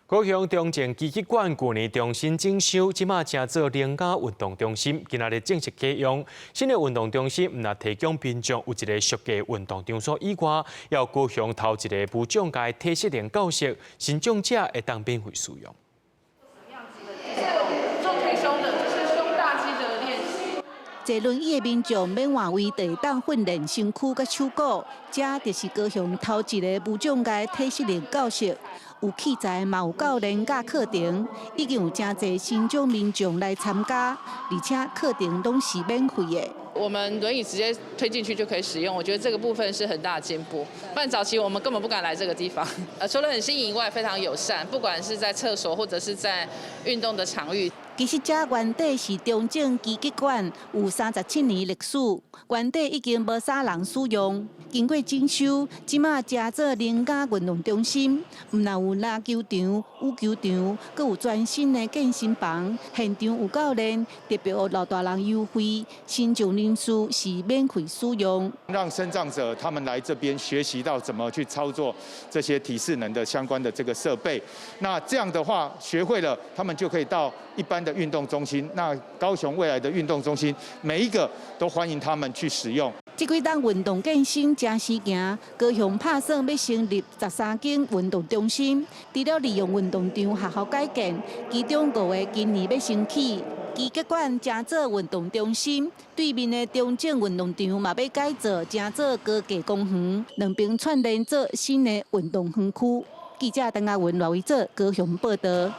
高雄中正擊技館舊年重新整修，這馬成做能嘉運動中心，今仔日正式啟用。新的運動中心毋但提供民眾有一個屬意運動場所以外，也有高雄頭一個無障礙體適能教室，身障者會當免費使用。做推胸的，就是胸大肌的練習。坐輪椅的民眾免換位，就會當訓練身軀佮手骨。這就是高雄頭一个無障礙體適能教室，有器材嘛有教練教課程，已經有誠濟身障民眾來參加，而且課程攏是免費的。我們輪椅直接推進去就可以使用，我覺得這個部分是很大的進步。不然早期我們根本不敢來這個地方。除了很新穎以外，非常友善，不管是在廁所或者是在運動的場域。其實這原底是中正擊技館，有37年歷史，原底已經無啥人使用。經過整修，這馬成做能嘉運動中心，毋但有籃球場、羽球場，閣有全新的健身房，現場有教練，特別予老大人優惠，身障人士是免費使用。讓身障者他們來這邊學習到怎麼去操作這些體適能的相關的這個設備，那這樣的話學會了，他們就可以到一般的運動中心。那高雄未來的運動中心，每一個都歡迎他們去使用。這幾冬運動健身誠時行，高雄拍算欲成立13間運動中心，除了利用運動場學校改建，其中5個今年欲先起。擊技館成做運動中心，對面的中正運動場嘛欲改造，成做高架公園，兩邊串聯做新的運動園區。記者鄧亞文、羅維哲高雄報道。